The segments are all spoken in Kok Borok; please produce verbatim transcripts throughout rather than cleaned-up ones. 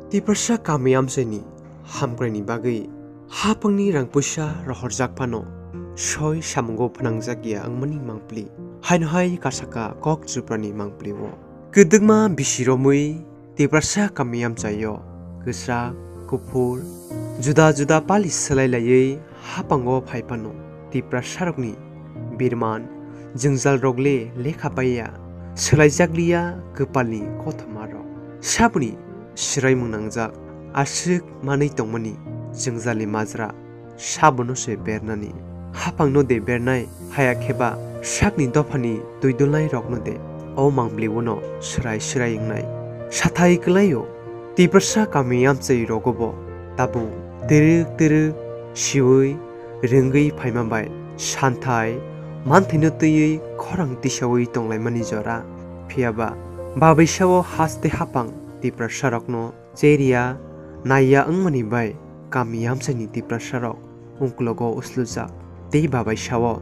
Tiprasa kami amchaini hamkraini bagwi hapangni rang puisa rohorjak phano soi samungo phnangjak ya wngmani mangpli. Haino hai kasaka kok chuprani mangpli o. Kwdwkma bisi romwi Tiprasa kami amchaio kwchak, kuphur, juda juda pali swlai laiwi hapango phai phano Tiprasarokni birman jwngjalrok le lekha paiya, swlaijakliya kwpalni kothomarok. Saboni swraimung nangjak aswk manwi tongmani jwngjalni majra. Sabono se bernani. Hapangno de bernai, haya kheba sakni dophani twidulnai rokno de. O mangbliuno swrai swrai wngnai. Sathai kwlaio, Tiprasa kami amchai rogobo tabuk twrwk twrwk siwi rwngwi phaima bai santhai manthaino twiwi khorang tisawi tonglaimani jora. Phiyaba babaisao haste hapang Tiprasa rokno cheria naiya wngmani bai kami amchaini Tiprasarok ungklogo uslujak. Tei babaisao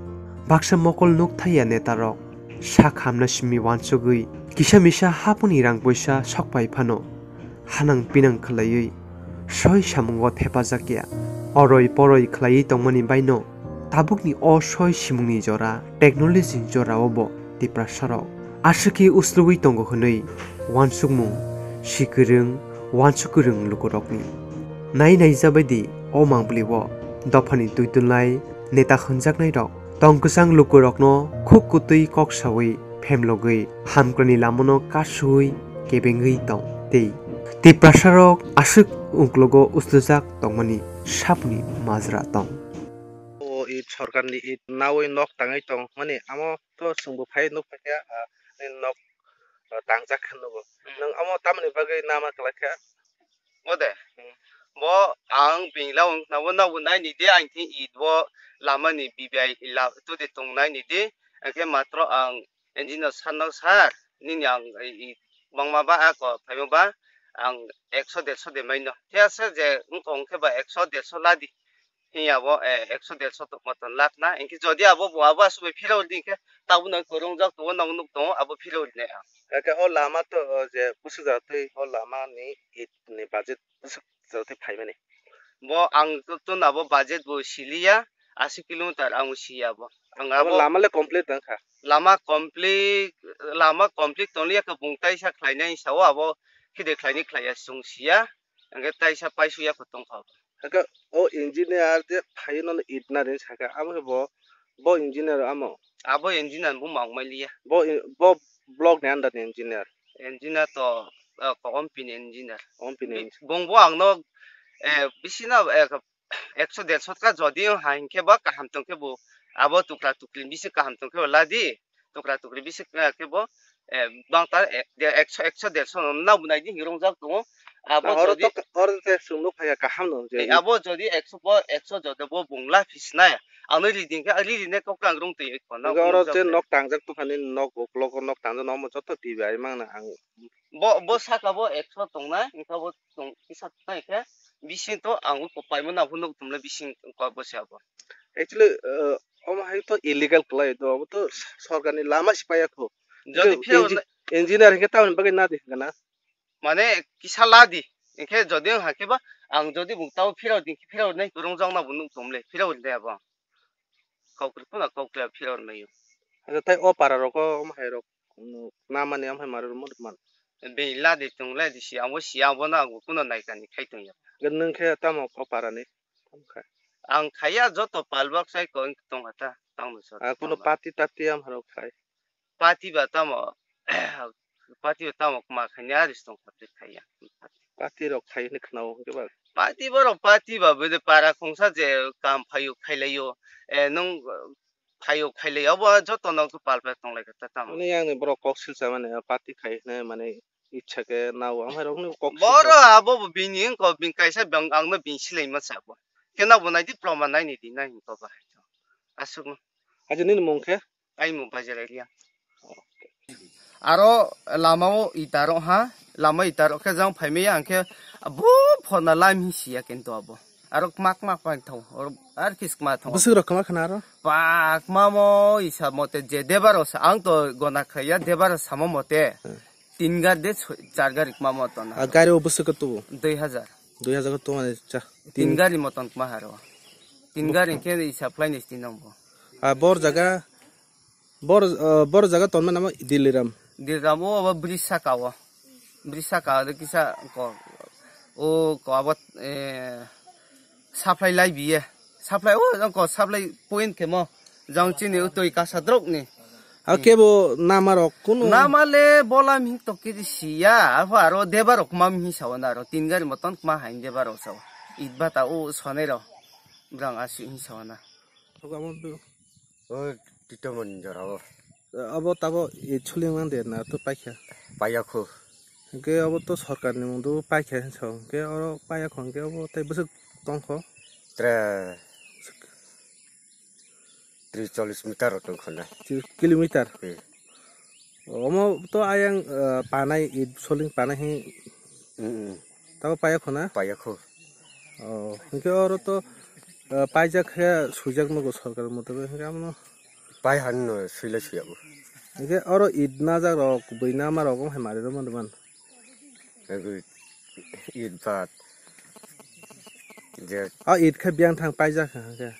baksa mokol nukthaiya netarok sak hamna simi wansugwi kisa misa hapuni rang puisa sokpai phano hanang pinang khwlaiwi soi samungo thepajak ya. Oroi poroi khwlaiwi tongmani baino tabukni o soi simungni jora, technology ni jorao bo Tiprasarok aswkhe uslugwi tongo hwnwi wansukmung si kwrwng, wansuk kwrwng lukurokni. Nai naijabaidi o mangpli o dophani twidulnai neta hwnjaknairok tong kwchang lukurokno khuk kutwi kok sawi phemlogwi hamkrani lamano kasui kebengwi tong tei Tiprasarok aswk ungklogo uslujak tongmani saboni majra tong. O it sorkarni it nawi nok tangwi tong mani amo to chwngbo phai nuk phaikha, ah, ni nok, ah, tangjak khe nugo. Hmm. Nwng amo tamoni bagwi nama kwlai kha? O de. Hmm. Bo ang bini la wng nabo nabo naini di ang thi it bo lamani B B I la tudi tong naini di. Angkhe matro ang engineer sir no, "Sir, nini ang i, i, bangma ba ako phaima ba ang ekso derso de maino." Khe ase je wngkha wngkhe ba ekso derso ladi. Hiya bo, eh, ekso derso tongma ton lakna. Engkhe jodi abo bo abo asugwi phirao di khe tabuk nang kwrwngjak tongo, nang nuk tongo, abo phirao rinai ang. Eke o lama to, o je bwswk jatwi o lama ni it ni budget bwswk jatwi phaimani. Bo ang to, to na bo budget bo siliya, asi kilometer ang siya bo. Ang abo abo lama le complete wngkha. Lama complete, lama complete tongliya khe bung taisa khlainai sao abo khide khlainai khlaiya chwng siya. Hingke taisa paisuya kho tongkha. Hingke o engineer je phaio nono it nari saka, amo khe bo, bo engineer amo? Abo engineer bo mang mai liya. Bo, bo block ni under ni engineer? Engineer to, ah, ko ompini engineer. Ompini engineer. Bong bo ang no, eh, bisi no, eh, ekso derso ka jodi ha hingke ba kaham tongkhe bo abo tukla tukli bisi kaham tongkhe bo ladi. Tukla tukli bisi, eh, khe bo, eh, bang ta, eh, de-, ekso, ekso derso no nabo nai di hingrung jak tongo. Abo oro jodi to, oro te chwng nuk phaiya kaham no je. Eh, abo jodi ekso bo, ekso jodi bo bung la phisnai. Ang no riding khe, riding ne kok ang rung twi ko na. Oro je nok tangjak tu phani nok uklok nok tangjak no omo joto tibai mangna ang. Bo, bo saka bo ekso tongnai, engkha bo tong kisa tongnai khe bising to ang ko paimano aphuru nuk tumle bising ko bo se abo. Actually, uh, omo hai to illegal kwlai do, abo to sorkarni lama si paiya kho. Jodi phirao engi-, engineer hingke tamoni bagwi na di hingke na? Mane kisa la di, hingke jodi wng hakhe ba ang jodi bung tao phirao di, phirao nai kwrwng jok na bo nuk tumle, phirao di abo. Kok kwrwi phano kok kwrwi phirao nai. Acha tai o para rogo omo hai rok. Namani amhai mari rwmani man. Bini ladi tung ladi si amo si abo no ang kuno naikani khai tong ya. Nwng khe tamo o parani? Tamo khai? Ang khaiya joto palbak sai ko tong kha ta tamo sor. Ah, kuno party tarty amharo khai? Party ba tamo, party ba tamo ma khaini aris tong kha khaiya. Party rok khai hwnwi khwnao hwnkhe ba? Party borok party ba bwdw para khungsa je kam phaio khailaio. Eh, nwng phaio khailai abo joto no palpai tonglai kha ta tamo. Ani yang ni borok kok silsa mani party khai hwnwi mani ichha khe nao amhai rok ni kok silsa. Boro abo bo bini wngko bini kaisa bang ang no bini silai ma sabo. Khe nabo nai di proman nai ni di nai hinko ba hai to. Asuk no. Aje nini mung khe? Ai mung Bajar area. Aro lama o ita rok ha, lama ita rok khe jang phai maya ang khe bo phona lam hi siya kintu abo. Aro kma kma pa thong, aro ar kis kma thong. Bwswk rok kma khna aro? Pa kma mo isa mote je debaro sa, ang to gona khaya debaro samo mote. Hmm. Tin gari de char gari kma moton. A gari o bwswk kwtw? Dui hazar. Dui hazar kwtw mani cha. Tin gari moton kma haro. Tin gari khe i supply ni tin nang bo. A bor jaga, bor, ah, bor jaga tonma namo Diliram. Diliram o abo bridge saka o. Bridge saka o kisa ko, o ko abo, eh, supply lai biye. Supply o jang ko supply point khe mo. Jang chini utoi kasa drok ni. A kebo nama rok kunu? Nama le bolam hin to kiri siya. Abo aro deba rok mam hin sawana aro. Tin gari moton kma hain deba rok sao. It bata o sonai ro. Brang asi hin sawana. Abo amo O tito mon jora o. Abo tabo i chuling nang de na to paikha. Paya khu. Hingke abo to sorkar ni mungdo paikha hinsa hingke oro paya khu hingke abo tei bwswk tongkho. Tre. Tris chollis meter o tongkho na. Tris kilometer. Hmm. Omo to ayang, eh, panai, i soling panai hi. Mm, mm. Tabo paya khu na? Paya khu. Oh, hingke oro to, eh, paijak khe suijak nogo sorkar motobe, hingke amono. Pai han no suilai suya bo. Hingke oro it najak rok, bui nama rok, omo hai mari rw mani man. Ego it bat. Je. O it khe biyang thang paijak kha hingke.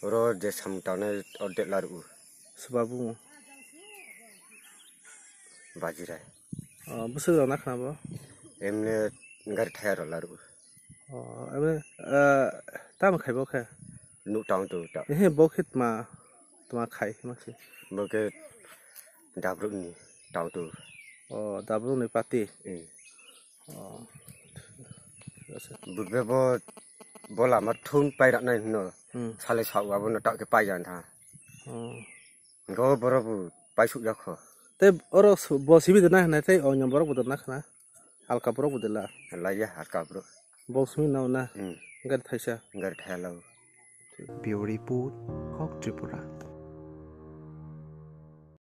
Oro je samung tangnai o detlar u. Swba bungo. Bajirai. O, bwswk rok nakha na bo? Emne gari thaya rok laru. O, emne, eh, tamo khai bo khe? Nuk tang tu ta. Ehe, bo khe tma, tma khai khe ma se? Bo khe dabruk ni tang tu. O, dabruk ni pati? Hmm. O, thik ase. Budbe bo, bo lama thun pai rak nai hino. Hmm. Sale sa wa bo no tak khe pai jan tha. O. Go borok bo paisuk ya kho. Tei oro su-, bo sibi de na hwnai tei o nyom borok bo de na khna. Halka borok bo de la. Laiya halka borok. Bo simi na na. Hmm. Gari thaisa. Gari thaya lao. Bureau Report, Kok Tripura.